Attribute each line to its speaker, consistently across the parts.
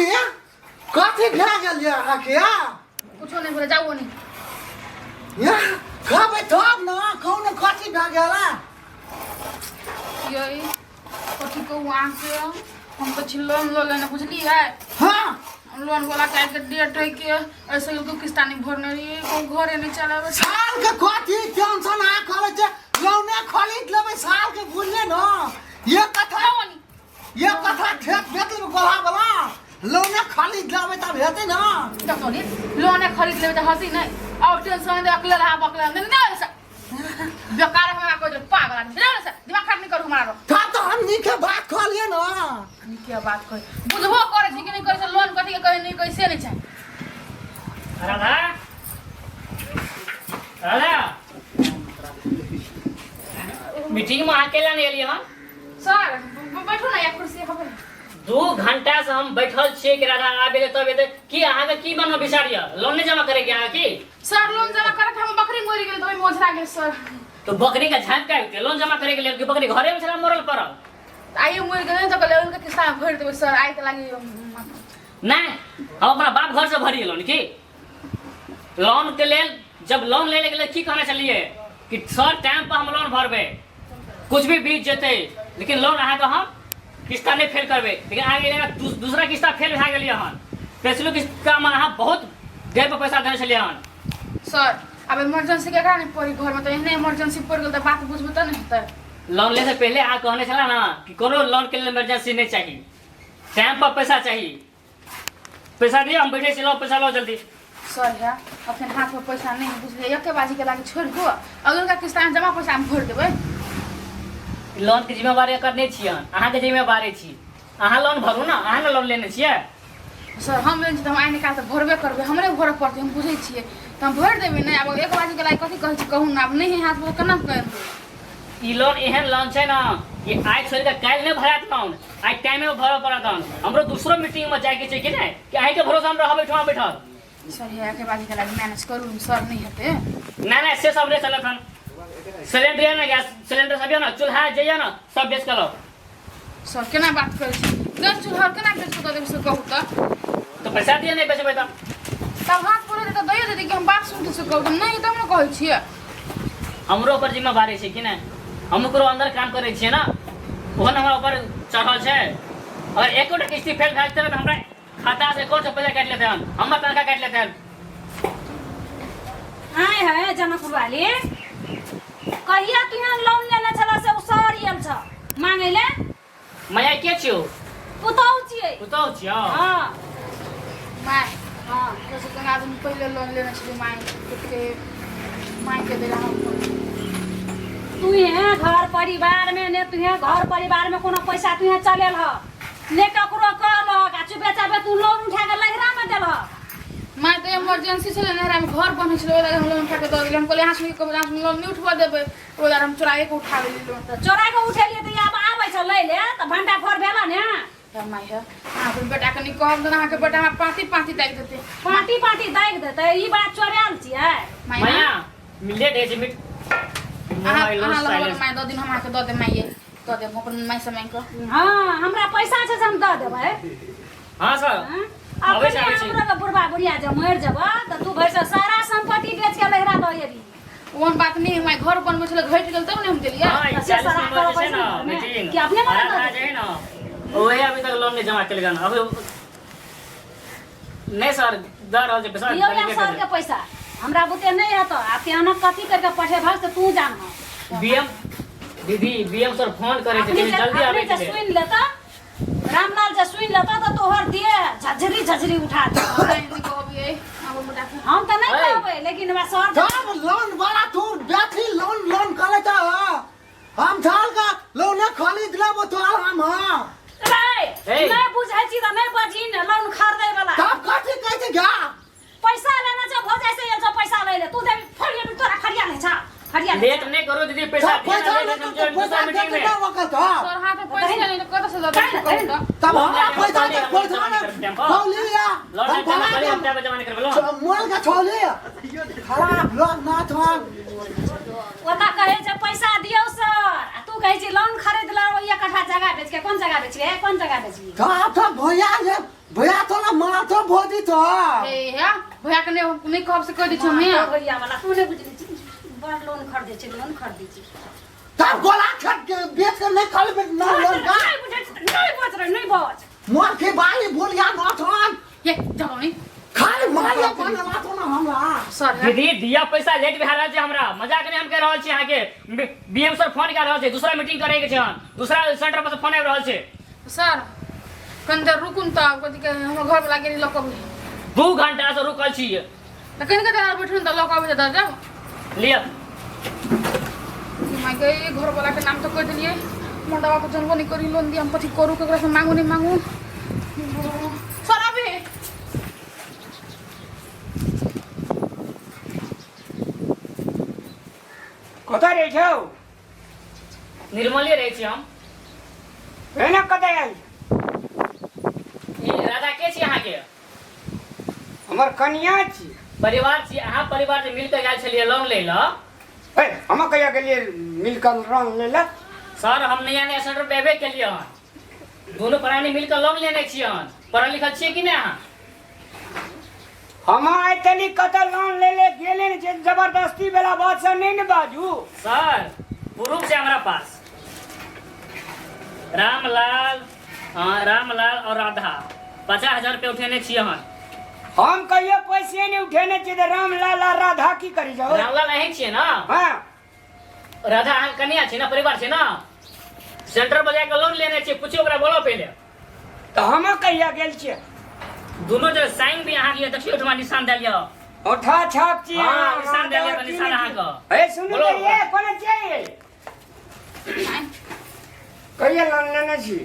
Speaker 1: दीदी कथी भए गेल यऽ अहाँके या
Speaker 2: कुछो नहीं बोले जाओ नहीं
Speaker 1: या कहबै तब ने कहू ने कथी भए गेल आ?
Speaker 2: यही कथी कहू अहाँके हम तो छी लोन लऽ लेने बुझलियै
Speaker 1: हाँ
Speaker 2: लोन वाला के आइके डेट है के ऐसे दू किस्ता नहीं भरने रहियै कहूँ घरे नहीं चलाबै
Speaker 1: साल के कथी टेंशन अहाँ करै छै लोने खरीद लेबै साल के बुझलियै ने ये कथा ये कथा खेत बेच लेबै गोला वाला लोने खरीद लेबै तब हेतै ने
Speaker 2: देखो नी लोने खरीद लेबै तऽ हंसी नहीं और टेंशन दे अकेले रहा बकले नहीं नहीं ऐसा बेकार हमरा कोई पागल आदमी जाओ से दिमाग खराब नहीं करू हमारा
Speaker 1: तब तो हम नीके बात कहलियै ने
Speaker 2: नीके बात कहे बुझबो करे छी कि नहीं करे छै लोन कथी के कहे नहीं कहे से नहीं छै
Speaker 3: राधा राधा मीटिंग में अकेला नहीं एलियै हन
Speaker 2: सर बैठू ना या कुर्सी खबर
Speaker 3: 2 घंटा से हम बैठल छियै कि राधा आबे ले तब एतै की अहाँके की मनमे विचार यऽ लोन नहि जमा करे के अहाँ की
Speaker 2: सर लोन जमा करे के हम बकरी मरि गेल तऽ ओहिमे ओझरा गेल सर
Speaker 3: तो बकरी के झाँप के आबि लोन जमा करे के लेल कि बकरी घरे में छला मरल पड़ल
Speaker 2: आइयो मरि गेल तऽ कहलियै ओहिके किस्ता मे भरि देबै सर आइ तऽ लागि
Speaker 3: नहि हम अपना बाप घर से भरी लोन की लोन के लेल जब लोन ले गेलै की कहने छलियै कि सर टाइम पर हम लोन भरबै कुछ भी बीत जेतै लेकिन लोन अहाँके हम किस्ता नहि फेल करबै लेकिन अहाँके गेलै दूसरा किस्ता फेल भए गेलियै हन पिछलो किस्तामे अहाँ बहुत देर पर पैसा देने छलियै हन
Speaker 2: सर आब इमरजेंसी केकरा नहि पड़ी घरमे तऽ एहने इमरजेंसी पड़ि गेल तऽ बात बुझबै तऽ नहि हेतै
Speaker 3: लोन ले से पहले अहाँ कहने छला ना कि कोनो लोन के लेल इमरजेंसी नहीं चाहिए टाइम पर पैसा चाहिए पैसा दिअ हम बैठे छी लाओ पैसा लाओ जल्दी
Speaker 2: सर है अखन हाथमे पैसा नहि है बुझलियै एके बाजीके लागी छोड़ि दो अगिलका किस्ता जमा पैसा हम भरि देबै
Speaker 3: लोन के जिम्मेवारी एकर नहि छियै अहाँके जिम्मेवारी छी अहाँ लोन भरू ने अहाँ ने लोन लेने छियै
Speaker 2: सर हम लेने छी तऽ हम आइ निकाल तऽ भरबे करबै हमरे भरऽ पड़तै हम बुझै छियै तऽ हम भरि देबै नहि आब एक बाजीके लागी कथी कहै छी कहू ने आब नहि है हाथमे तऽ केना करबै
Speaker 3: ई लोन एहन लोन छै ने कि आइ छोड़ि कऽ काल्हि नहि भरायत लोन आइ टाइमे पर भरऽ पड़त लोन हमरो दूसरो मीटिंग में जाइके छै कि नहि कि अहींके भरोसा हम रहब एहिठमा बैठल
Speaker 2: सर हे एके बाजीके लागी मैनेज करू सर नहि हेतै
Speaker 3: नहि नहि से सब नहि चलत हन सिलेंडर यऽ ने गैस सिलेंडर सब यऽ ने चूल्हा जे यऽ ने सब बेच कऽ लाउ
Speaker 2: सर केना बात करै छी गैस चूल्हा केना बेच कऽ दऽ देबै से कहू तऽ
Speaker 3: तऽ पैसा दिअ नहि बेचबै तऽ
Speaker 2: तब हाथ पड़े तऽ दैए देतै कि हम बात सुनते से कहू तऽ नहि तब ने कहै छियै
Speaker 3: हमरो ऊपर जिम्मेवारी छै कि नहि हम ओकरो अंदर काम करै छियै ने ओहो ने हमरा ऊपर चढ़ल छै अगर एकोटा किस्ती फेल भए जेतै तऽ हमरा खाता से कोन से पैसा काटि लेतै हन हमर तनखा काटि लेतै हन
Speaker 4: आय है जनकपुर वाली कहिया तू यहाँ लोन लेने छला से उ सर आयल छ मांगे ले
Speaker 3: माया के छियौ
Speaker 4: पुतहु छियै
Speaker 3: पुतहु छियौ
Speaker 4: हाँ
Speaker 2: my
Speaker 4: हाँ
Speaker 2: जैसे गंगा दिन पहिले लोन लेने छलियै माय के माय के देला हम
Speaker 4: तू यहाँ घर परिवार में ने तू यहाँ घर परिवार में कोनो पैसा तू यहाँ चलेल ह ने ककरो कहलक आ चुपे चापे तू लोन उठा के लहिरा में देलहक
Speaker 2: माय तऽ इमरजेंसी छलै नहरा में घर बनै छलै ओहि दुआरे हम लोन उठा के दऽ देलियै हम कहलियै अहाँ सबके कहबै अहाँ सब लोन नहि उठबऽ देबै ओहि दुआरे हम चोराए के उठा लेलियै लोन
Speaker 4: तऽ चोरा के उठेलियै तऽ आब आबै छ लै ले तऽ भंडा फोड़ भेल ने
Speaker 2: तऽ माय हे अहाँ अपन बेटाके नहि कहब तऽ अहाँके बेटा हमरा पाँती पाँती दागि देतै
Speaker 4: पाँटी पाँटी दागि देतै ई बात चोरायल छियै
Speaker 2: माय
Speaker 3: माया लेट होइ छै मिट
Speaker 2: अहाँ
Speaker 3: मोबाइल
Speaker 2: अहाँ लग
Speaker 3: साइलेंस
Speaker 2: माय दऽ दिन हम अहाँके दऽ देब माये दऽ देब हम अपन माय से मांगि कऽ
Speaker 4: हँ हमरा पैसा छै से हम दऽ देबै
Speaker 3: हाँ सर
Speaker 4: हँ?
Speaker 3: आबै छै,
Speaker 4: अपने
Speaker 3: आबै छै।
Speaker 4: हमरो के बुढ़बा बुढ़िया जब मरि जेबऽ तऽ तू भरि से सारा संपत्ति बेच के लहिरा दऽ एबी
Speaker 2: ओहन बात नहि माय घर बनबै छलै घटि गेल तब ने हम देलियै
Speaker 3: हाँ, ई
Speaker 4: से
Speaker 3: 40
Speaker 4: सारा
Speaker 3: नंबर जे छै
Speaker 4: करबै
Speaker 3: ने
Speaker 4: छै ने,
Speaker 3: मीटिंग
Speaker 4: कि अपने मना
Speaker 3: आराधना
Speaker 4: कर
Speaker 3: जे है ने ओहे अभी तक लोन नहीं जमा केलकै हन अभी नहीं सर दऽ रहल छै पैसा
Speaker 4: दियौ या सर के पैसा हमरा बुते नहि हेतौ आ त्यानक कथी करके पठेबहक से तू जानह
Speaker 3: बीएम दीदी बीएम सर फोन करै छै
Speaker 4: अपने
Speaker 3: कनि
Speaker 4: जे
Speaker 3: जल्दी
Speaker 4: अपने
Speaker 3: आबै
Speaker 4: जे
Speaker 3: के लेल
Speaker 4: सुनि लेतऽ रामलाल जे सुनि लेतऽ तऽ तोहर देह झझरी झझरी उठा देतौ
Speaker 2: नहि कहबियै अपन बेटाके
Speaker 4: हम तऽ नहि
Speaker 3: ऐ।
Speaker 4: कहबै लेकिन हमरा सर
Speaker 1: तब लोन वाला तू बेथी लोन लोन करे छ हम छाल का लोन खरीद लेबो तो हम हां
Speaker 4: रे
Speaker 3: ऐ।
Speaker 4: नहि बुझै छी तऽ नहि बजही ने लोन खरीदै वाला
Speaker 1: तब कथी कहै छै गा
Speaker 4: पैसा लेना छै भौजाइ से आयल छौ पैसा लै ले तू देबी फरिया तोरा फरिया नहि छौ फरिया नहि
Speaker 3: लेट नहीं करो दीदी पैसा
Speaker 1: तब पैसा
Speaker 3: दिया
Speaker 1: नहीं
Speaker 3: ना,
Speaker 1: तो
Speaker 3: दूसरा
Speaker 1: पैसा
Speaker 3: मीटिंग
Speaker 1: देते
Speaker 3: में
Speaker 1: ना वकल तो
Speaker 2: सर हाथ में पैसा नहीं तो कतऽ से दऽ
Speaker 4: काहे
Speaker 2: देबै
Speaker 4: ने,
Speaker 2: कहू तऽ
Speaker 1: तब हमरा पैसा दे
Speaker 3: लोन
Speaker 1: पैसा
Speaker 3: जमा करब
Speaker 1: ने
Speaker 3: टेम्पो।
Speaker 1: छौलिया
Speaker 3: लोन
Speaker 1: हम
Speaker 3: जमा
Speaker 1: फला
Speaker 3: करी
Speaker 1: के
Speaker 3: हम टाइम जमा नहीं करबे लोन
Speaker 1: मोल के छौलिया खराब लोग ना थन
Speaker 4: ओतऽ कहै छै पैसा दियौ सर आ तू कहै छी लोन खरीद लो एक कट्ठा जगह बेच के कोन जगह बेचबे कोन जगह बेचबी
Speaker 1: तब तो भैया जे भैया तो ना मार तो भौजी तो
Speaker 2: ए हे भैया के नहीं नहीं कहब से कह दै छी हम
Speaker 4: माँ, भैया वाला तू नहीं बुझली छी। बड़ लोन खरीदै छै लोन खरीदै छै
Speaker 1: तब गोला खेत के बेच के नहीं खाली बेच ना लोन का
Speaker 4: नहीं बुझै छी तऽ नहीं बच रहे नहीं बच
Speaker 1: मोर के बाली भूल गया ना थन
Speaker 2: ये जाओ नहीं
Speaker 1: खाली मारिया बनला तो ना हमरा
Speaker 2: सर है
Speaker 3: दीदी दिया पैसा लेट भए रहल छै हमरा मजाक नहि हम कहि रहल छी अहाँके बीएम सर फोन कए रहल छै दूसरा मीटिंग करे के छै हन दूसरा सेंटर पर से फोन आबि रहल छै
Speaker 2: सर कनि देर रुकू ने तऽ कथी के हमर घर वाला गेली लऽ कऽ अबै
Speaker 3: 2 घंटा से रुकल छी।
Speaker 2: तऽ कनि देर बैठू ने तऽ लऽ कऽ अबै तऽ जाउ।
Speaker 3: लिअ।
Speaker 2: माय गे, घर वाला के नाम तऽ कहि देलियै, मोटाबा के जनबो नहि करी। लोन दिया हम कथी करू, ककरा से मांगू नहि मांगू? सर अभी
Speaker 5: कतऽ रहै छौ?
Speaker 3: निर्मले रहै छी हम।
Speaker 5: एना कतऽ आयल?
Speaker 3: ई राधा के छी अहाँके?
Speaker 5: हमर कनिया छी।
Speaker 3: परिवार छी अहाँ? परिवार जे मिल के गेल छलियै लोन लै लए।
Speaker 5: ए, हम कहिया गेलियै मिलकर लोन लै लए?
Speaker 3: सर, हम नया नया सेंटर पे एबे केलियै हन, दुनू प्राणी मिल के लोन लेने छियै हन। पढ़ल लिखल छियै कि नहि अहाँ?
Speaker 5: हम आइ तनी कतऽ लोन ले ले गेले ने छै। जबरदस्ती वाला बात सब नहि ने बाजू।
Speaker 3: सर, प्रूफ छै हमरा पास। रामलाल, हाँ, रामलाल और राधा 50,000 रुपया उठेने छियै हन।
Speaker 5: हम कहियो पैसे नहि उठेने छियै तऽ रामलाल आ राधा की करी जाओ?
Speaker 3: रामलाल अहीं छियै ने?
Speaker 5: हाँ।
Speaker 3: राधा अहाँ कनिया छै ने, परिवार छै ने? सेंटर पर जाके लोन लेने छियै। पूछियो ओकरा, बोलो पहिले।
Speaker 5: तऽ हम कहिया गेल छियै?
Speaker 3: दुनू जे साइन भी अहाँके देखियौ, ओठमा निशान देल यऽ।
Speaker 5: औठा छाप छी।
Speaker 3: हाँ, निशान देल यऽ, निशान अहाँके।
Speaker 5: ए, सुनू।
Speaker 3: बोलो।
Speaker 5: तऽ ये कोना छियै? कहिया लोन लेने छी?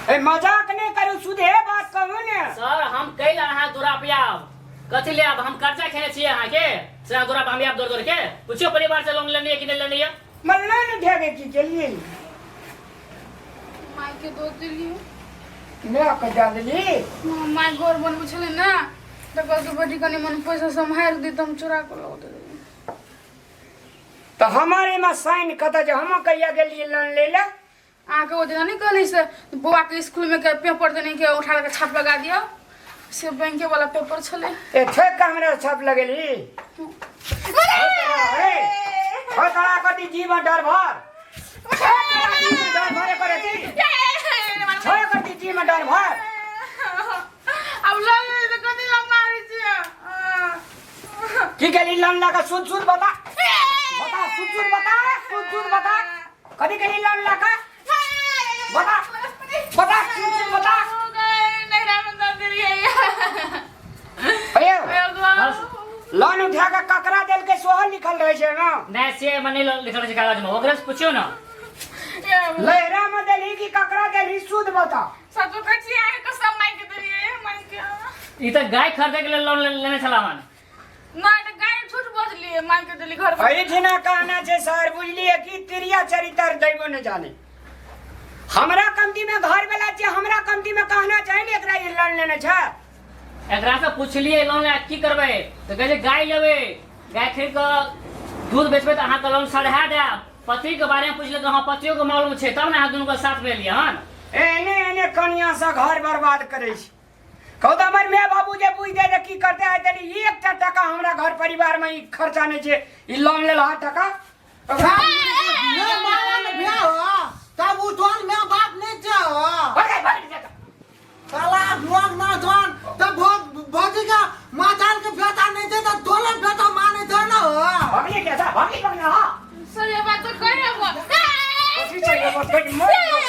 Speaker 5: ए, मजाक नहि करू, सुधे बात कहू ने।
Speaker 3: सर, हम कैल अहाँ दूरा पे आब? कथी ले आब? हम कर्जा खेने छियै अहाँके से अहाँ दूरा पे हम आब दौड़ दौड़ के? पूछियो परिवार से लोन लेने यऽ कि नहि लेने यऽ।
Speaker 5: मन लोन उठा के की केलियै?
Speaker 2: माय के दऽ देलियै।
Speaker 5: मैं के दऽ देली?
Speaker 2: माय घर बनबै छलै ने, तऽ कहलकै बेटी कनि मन पैसा सम्हारि दी, तऽ हम चोरा कऽ लऽ देलियै।
Speaker 5: तऽ हमर एहिमे साइन कतऽ छै? हम कहिया गेलियै लोन लै लए?
Speaker 2: अहाँके ओ दिना नहि कहली से बौआके स्कूलमे के पेपर देने के उठा कऽ छाप लगा दिअ, से बैंके वाला पेपर छलै।
Speaker 5: ए, ठोक के हमरा छाप लगेली। ए, हो तोरा कथी जीवन डर भर डर भरे करे थी? छोड़ करती जीवन डर भर।
Speaker 2: अब लग तऽ कथी लग मारै छियै?
Speaker 5: की केली लोन लगा? सुन सुन, बता बता, सुन सुन बता, सुन सुन बता, कथी केली लोन लगा? बता बता, सुन सुन बता। अरे, लोन उठा के ककरा देल के सोहर लिखल रहे छै ना?
Speaker 3: नहि, से मने लिखल छै कागज में, ओकरे से पूछियो ना।
Speaker 5: लहरा में देली कि ककरा देली, शुद्ध बता।
Speaker 2: सचो कहै छी, अहाँके कसम मांगि के देलियै, मांगि के।
Speaker 3: ई तऽ गाय खरीदे के लेल लोन लेने छला हन।
Speaker 2: नहि तऽ गाय झूठ बजलियै, मांगि के देली घर पर।
Speaker 5: एहिठिना कहना छै सर, बुझलियै कि तिरिया चरितर दैबो न जाने। हमरा कमती में घर वाला छै, हमरा कमती में कहना चाही ने, एकरा ई लोन लेने छै।
Speaker 3: एकरा से पुछलियै लोन ले की करबै, तऽ कहै छै गाय लेबै, गाय खरीद कऽ दूध बेचबै तऽ अहाँके लोन सढ़ा देब। पतिके बारेमे पुछलियै तऽ हँ, पतियोके मालूम छै, तब ने अहाँ दुनूके साथ में एलियै हन।
Speaker 5: एने एने कनिया से घर बर्बाद करै छै। कहू तऽ हमर माय बाबू जे बुझि जाय तऽ की करते? आइ तनी एकटा टका हमरा घर परिवार में ई खर्चा नहि छै, ई लोन लेल हा टका।
Speaker 1: ने माला ने बियाह हो तब उ तोन माय बाप नहीं चाहो।
Speaker 5: अरे, भागि जा।
Speaker 1: साला लोग ना जान तब भोग भौजी का माताल के बेटा नहीं थे तो दोनों बेटा माने थे ना हो।
Speaker 5: भगली कैसा भगली भगली हाँ।
Speaker 2: सर, ये बात तो कहि हम।
Speaker 5: कथी छै ये बात? कहि मरि जाओ,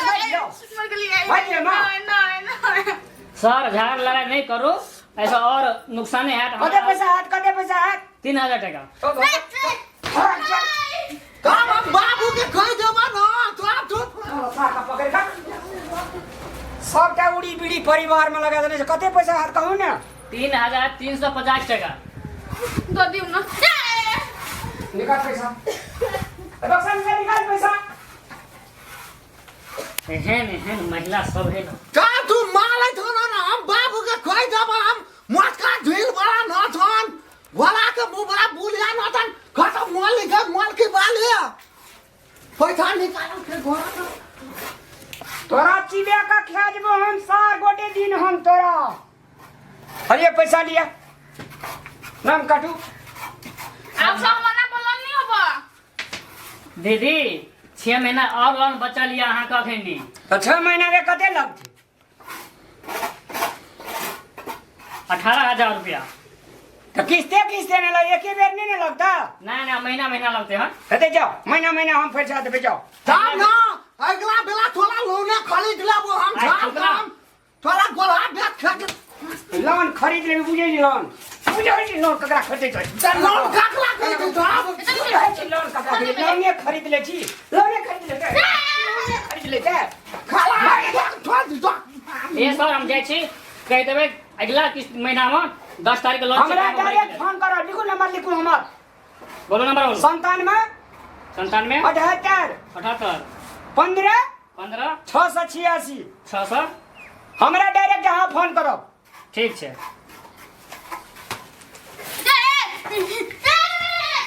Speaker 5: मरि जाओ।
Speaker 2: मरि गेलियै।
Speaker 5: मरि गेलियै, माँ।
Speaker 2: नहि नहि नहि।
Speaker 3: सर, झाड़ लड़ाई नहीं करू, ऐसा और नुकसाने हैत।
Speaker 5: कते पैसा हाथ, कते पैसा हाथ?
Speaker 3: 3000 टका।
Speaker 1: तब हम बाबू के कह देबा ना तो आप तो
Speaker 5: पकड़ का सबटा उड़ी बीड़ी परिवार में लगा देने छै। कते पैसा हाथ, कहू ने।
Speaker 3: 3350 टका।
Speaker 2: दऽ दियौ ने।
Speaker 5: निकाल पैसा, ए, बक्सा में से निकाल पैसा।
Speaker 3: एहन एहन महिला सब है ना।
Speaker 1: का तू माले थो ना ना, हम बाबू के कह देबा, हम मटका ढील बड़ा न थन वाला के मुंह बड़ा बुलिया न थन खत्म मोल के मोल के बाले पैसा निकाल के घर
Speaker 5: तोरा। चिबे का खा जेबो हम सार गोटे दिन हम तोरा। अरे पैसा लिया नाम काटू।
Speaker 2: आब से हमर नाम पर लोन नहीं होबा।
Speaker 3: दीदी 6 महीना और लोन बचल यऽ अहाँके अखनी।
Speaker 5: तऽ 6 महीना के कते लगतै?
Speaker 3: 18,000 रुपया।
Speaker 5: तऽ किस्ते किस्ते ने लग, एके बेर नहीं ने लगता।
Speaker 3: नहीं नहीं, महीना महीना लगते हन।
Speaker 5: हेतै जाओ, महीना महीना हम पैसा देबै जाओ।
Speaker 1: जाओ ना, अगला बेला थोड़ा लोने खरीद लेबो हम।
Speaker 3: आइ
Speaker 1: जाओ
Speaker 3: ठुकरा।
Speaker 1: हम थोड़ा गोला बेच खा के
Speaker 5: लोन खरीद लेबै, बुझै छी लोन, बुझै छी लोन ककरा खरीदै छै?
Speaker 1: लोन ककरा खरीदै छै? आब
Speaker 5: बुझै छी लोन ककरा खरीदै? लोने खरीद लै छी, लोने खरीद लै छै, लोने खरीद लै छै।
Speaker 1: खाला छोड़ दी जा।
Speaker 3: ए सर, हम जाइ छी, कहि देबै अगिला किस्त महीना में 10 तारीख के लोन
Speaker 5: हमरा
Speaker 3: चेक करबै।
Speaker 5: डायरेक्ट फोन करो, लिखू नंबर, लिखू हमर।
Speaker 3: बोलो नंबर बोलो।
Speaker 5: 97
Speaker 3: 97
Speaker 5: 78
Speaker 3: 78
Speaker 5: 15
Speaker 3: 15
Speaker 5: 686
Speaker 3: 600।
Speaker 5: हमरा डायरेक्ट अहाँ फोन करब।
Speaker 3: ठीक छै।